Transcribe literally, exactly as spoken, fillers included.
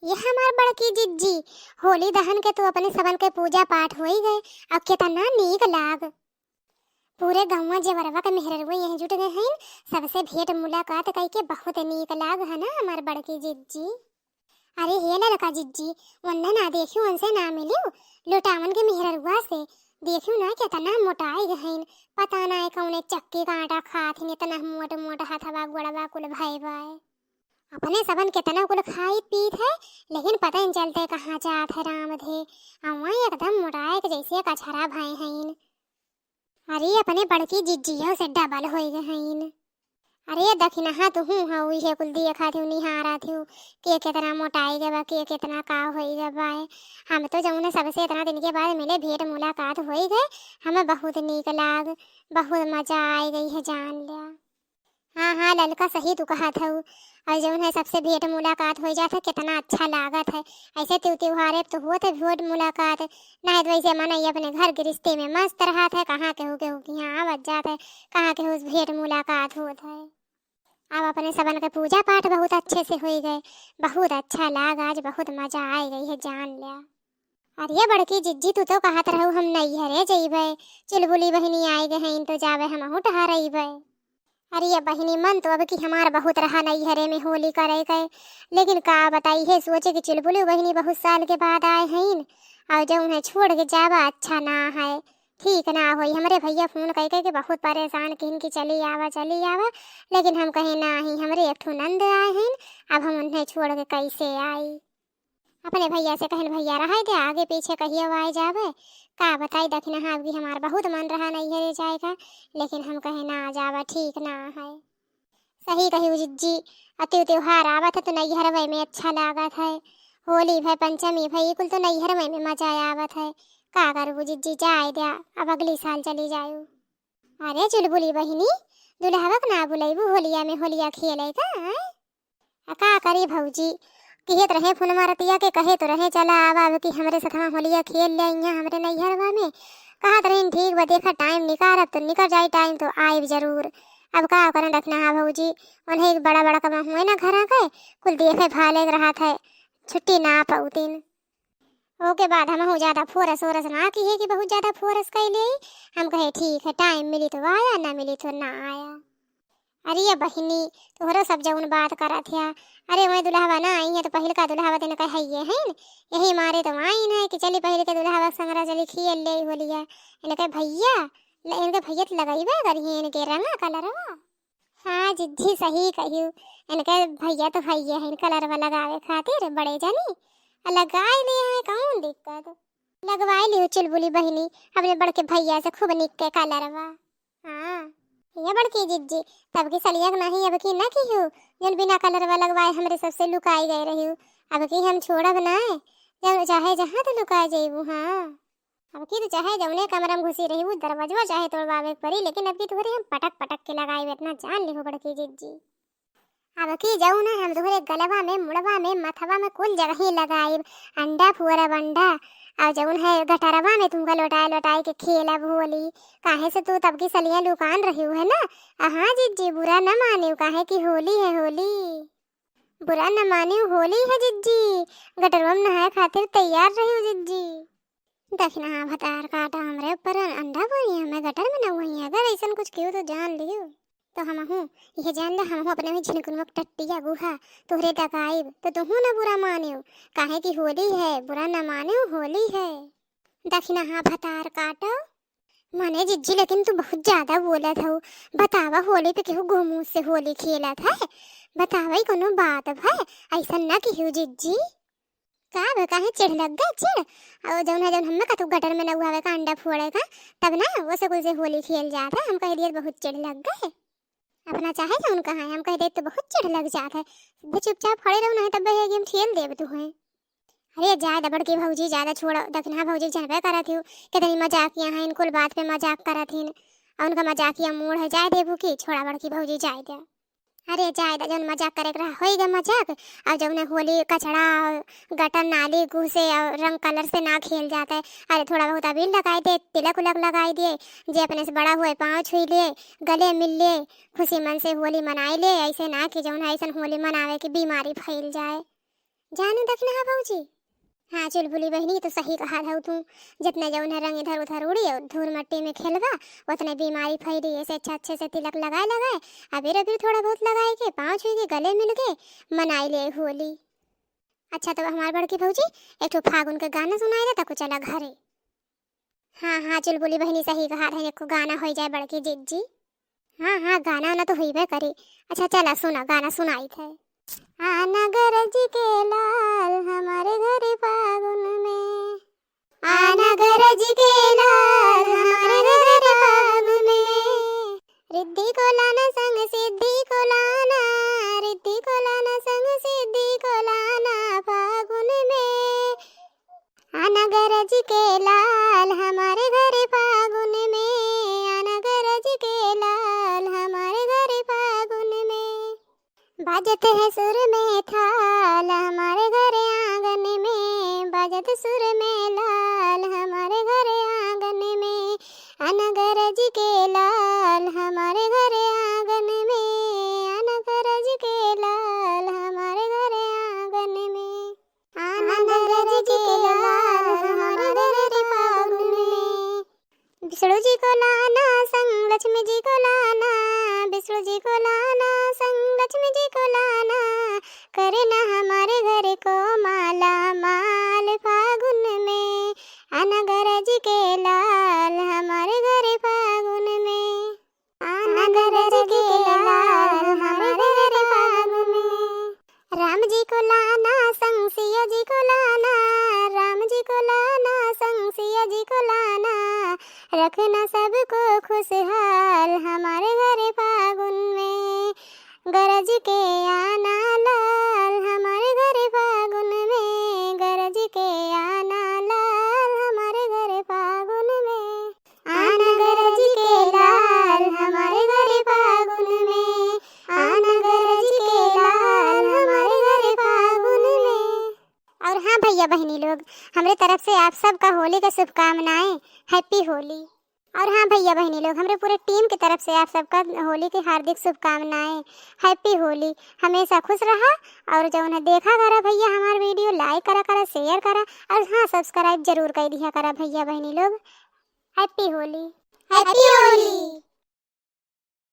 ये हमार बड़की जिज्जी, होली दहन के तो अपने सबन के पूजा पाठ होई गए, अब केतना नीक लाग। पूरे गौवा जेवरवा के मेहररुआ यहीं जुट गए हईन, सबसे भेंट मुलाकात कई के बहुत नीक लाग है ना हमार बड़की जिज्जी। अरे हे ललका जिज्जी, ओन्ने ना देखियो, उनसे ना मिलियो, लोटावन के मेहररुआ से। देखियो ना केतना मोटाई गए हईन, पता ना है कौने चक्की का आटा खात हईन, इतना मोट मोट हथवा गोड़वा कुल भय बाय। अपने सबन केतना कुल खाई पीत है, लेकिन पता ही चलते कहाँ जात है राम धे। अउआ एकदम मोटाए के जैसे कछरा भय हईन। अरे अपने बड़की जिज्जियो से डबल होई गए हईन। अरे दखिनहा तुहू हऊ, इहे कुल देखा थिउ, निहारा थिउ, के केतना मोटाई गए बा, के केतना का होई गए बा। हम तो जौन है सबसे इतना दिन के बाद मिले, भेंट मुलाकात होई गए, हमें बहुत नीक लाग, बहुत मजा आई गई है जान लिया। हाँ, हाँ, ललका, सही तू कहत हऊ। और जौन है, सबसे भेंट मुलाकात हो जात है, कितना अच्छा लागत है। ऐसे त्यू त्योहारे तो होत है भेंट मुलाकात, नहीं तो वैसे मनई अपने घर गृहस्थी में मस्त रहत है, कहाँ केहू केहू के यहाँ आवत जात है, कहाँ केहू से भेंट मुलाकात होत है। अब अपने सबन के पूजा पाठ बहुत अच्छे से होई गए, बहुत अच्छा लाग, आज बहुत मजा आई गई है जान लिया। अरे बड़की जिज्जी, तू तो कहत रहू हम नैहरे जइबे, चुलबुली बहिनी आई गए हैं तो जाबे हमहू टहरइबे। अरे बहिनी, मन तो अब की हमार बहुत रहा नैहरे में होली करे के, लेकिन का बताई है, सोचे कि चुलबुली बहिनी बहुत साल के बाद आए हैं और जौन है छोड़ के जाबा अच्छा ना है, ठीक ना होई। हमरे भैया फोन कह कह के बहुत परेशान किन कि चली आवा, चली आवा, लेकिन हम कहे नाही, हमरे एक ठो नंद आए हैं, अब हम उन्हें छोड़ के कैसे आई। अपने भैया से कहन, "भैया, रहे दे, आगे पीछे कहियो आए जावे।" का बताई, दखिनहा अबकी हमार बहुत मन रहा नैहरे जाए का, लेकिन हम कहे, "ना जावा, ठीक ना है।" सही कही जिज्जी, अति त्योहार आवत है तो नैहरवे में अच्छा लागत है। होली भय, पंचमी भय, ई कुल तो नैहरवे में मजा आवत है। का करबू जिज्जी, जाए द्या, अब अगली साल चली जायू। अरे चुलबुली बहिनी, दुल्हवा के ना बुलैबू होलिया में, होलिया खेले का, आय? आ का करी भौजी, किहे त रहे फोनमा रतिया के, कहे तो रहे, "चला आवा अब की हमरे सथवा होलिया खेल ले, यहाँ हमरे नैहरवा में।" कहत रहीन, "ठीक बा, देखा टाइम निकार, अब तो निकर जाई टाइम तो आइब जरूर।" अब का करन दखिनहा भौजी, उन्हें एक बड़ा बड़ा कमा हुए ना घरा के, कुल देखे भाले के रहत है, छुट्टी ना पौतीन। ओके बाद हमहू ज्यादा फोरस ओरस ना किहे कि बहुत ज्यादा फोरस कैले। हम कहे, "ठीक है, टाइम मिली तो आया, ना मिली तो ना आया।" अरे ये बहिनी, तोहरो सब जौन बात करत है। अरे वही दुल्हवा ना आई है तो पहिलका दुल्हवा दिन कहे ये है न, यही मारे तो आई न कि चली पहिल के दुल्हवा संगरा चली खेल ले होलिया। इनके भैया, ल-, इनके भैया तो लगइबे करिए इनके रंगा कलरवा। हाँ जिज्जी, सही कहियो, इनके भैया तो हइये हैं कलरवा लगावे खातिर बड़े जनी, आ लगाए लिए हैं, कौन दिक्कत। लगवाए लियो चुलबुली बहिनी, अपने बड़के भैया से खूब निक के कलरवा। हाँ, ये बड़की जिज्जी, तब की सलिया के नहीं, अब की ना किहू, जौन बिना कलरवा लगवाए हमरे सबसे लुकाई गए रहियो। अब की हम छोड़ब ना, जब चाहे जहाँ तो लुकाए जइबू। हाँ, अब की तो चाहे जौने कमरा में घुसी रहिबू, दरवाजवा चाहे तोड़वावे के पड़ी, लेकिन अब की तोहरे हम पटक पटक के लगाई, इतना जान लिहो बड़की जिज्जी। अब की जाऊ ना, हम तोहरे गलवा में, मुड़वा में, मथवा में, कुल जगह ही लगाइब। अंडा फोरब अंडा, और जौन है गटरवा में तुमका लोटाए लोटाए के खेलब होली। काहे से तू तब की सलिया लुकान रही है ना। आ हाँ जिज्जी, बुरा न मानियो, काहे कि होली है होली। बुरा न मानियो, होली है जिज्जी, गटरवा में नहाए खातिर तैयार रहियो जिज्जी। दखिनहा भतार काटा हमरे ऊपर अंडा बोई, हमें गटर में न हुई। अगर ऐसन कुछ कियो तो जान लियो। तो हमहू, यह जान ले, हमहू अपने में झिनकुन में टट्टिया गुहा तोहरे लगाइब, तो तुहू न बुरा मानियो, काहे कि होली है, बुरा न मानियो, होली है। दखिनहा भतार काटो। माने जिज्जी, लेकिन तू बहुत ज्यादा बोलत हऊ। बतावा, होली पे केहू घूमू से होली खेलत है? बतावा, ई कोनो बात है? ऐसन ना किहू जिज्जी। का बे, काहे चिढ़ लग गए? चिढ़? और जौन है, जौन हमें का तू गटर में नउआवे का, अंडा फोड़े का, तब ना वो से कुल से होली खेल जात है। हम कह दिए बहुत चिढ़ लग गए। अपना चाहे जौन कहा है, हम कह दे तो बहुत चिढ़ लग जात है। सीधे चुपचाप खड़े रहो, नहीं तब ये गेम खेल देब तू है। अरे जाए द बड़की भौजी, ज्यादा छोड़, दखिनहा भौजी के जानबे करत हियो, कितनी मजाकिया हैं, इनकुल बात पे मजाक करत हिन। और उनका मजाकिया मूड है, जाए देबू की, छोड़ा बड़की भौजी, जाए दे। अरे जाए द, जौन मजाक करे के रहा, होई गए मजाक। और जौन होली कचड़ा, गटर, नाली, गुह से और रंग कलर से ना खेल जात है। अरे थोड़ा बहुत अबीर लगाई दे, तिलक उलक लगाई दिए, जे अपने से बड़ा हुए पाँव छुई लिए, गले मिल लिए, खुशी मन से होली मनाई ले। ऐसे ना कि जौन है ऐसन होली मनावे की बीमारी फैल जाए। जानू देखना है भौजी। हाँ चुलबुली बहिनी, तो सही कहा था तू। जितने जौन है रंग इधर उधर उड़ी और धूल मट्टी में खेलबा, उतने बीमारी फैली। ऐसे अच्छा अच्छे से तिलक लगाए लगाए, अबीर अबीर थोड़ा बहुत लगाए के, पाँव छुई के, गले मिल के मनाई ले होली। अच्छा तो हमार बड़की भौजी, एक ठो फागुन के गाना सुनाई दे, तको चला घरे। हाँ हाँ चुलबुली बहिनी, सही कहा है, एको गाना हो जाए बड़की जिज्जी। हाँ हाँ, गाना ना तो होइबे करी। अच्छा चला सुना, गाना सुनाई थे। आना गरज के लाल हमारे घरे फागुन में, आना गरज के लाल हमारे घरे फागुन में, रिद्धि को लाना संग सिद्धि को लाना, रिद्धि को लाना संग सिद्धि को लाना फागुन में। आना गरज के लाल हमारे घरे फागुन में, आना गरज के लाल हमारे घरे फागुन में। बाजत है सुर में थाल हमारे घरे आंगन में, बाजत सुर में लाल हमारे घरे आंगन में। आना गरज के लाल हमारे घरे आंगन में, आना गरज के लाल हमारे घरे आंगन में। आना गरज के लाल हमारे घरे फागुन में। विष्णु जी को लाना संग लक्ष्मी जी को लाना, विष्णु जी को लाना संग लक्ष्मी जी को लाना, करना हमारे घर को माला माल फागुन में। आना गरज के लाल हमारे घरे फागुन में, आना गरज के लाल हमारे घरे फागुन में। राम जी को लाना संग सिया जी को लाना, राम जी को लाना संग सिया जी को लाना, रखना सबको खुशहाल हमारे घरे फागुन में। गरज के आना लाल हमारे घरे फागुन में, गरज के आना लाल हमारे घरे फागुन में। आना गरज के लाल हमारे घरे फागुन में, आना गरज के लाल हमारे घरे फागुन में। और हाँ भैया बहिनी लोग, हमरे तरफ से आप सबका होली के शुभकामनाएं। Happy होली। और हाँ भैया बहिनी लोग, हमरे पूरे team की तरफ से आप सबका होली की हार्दिक शुभकामनाएं। Happy होली। हमेशा खुश रहा और जौन है देखा करा भैया हमार video, like करा करा, share करा और हाँ subscribe जरूर कर दिया करा भैया बहिनी लोग। Happy होली। Happy होली।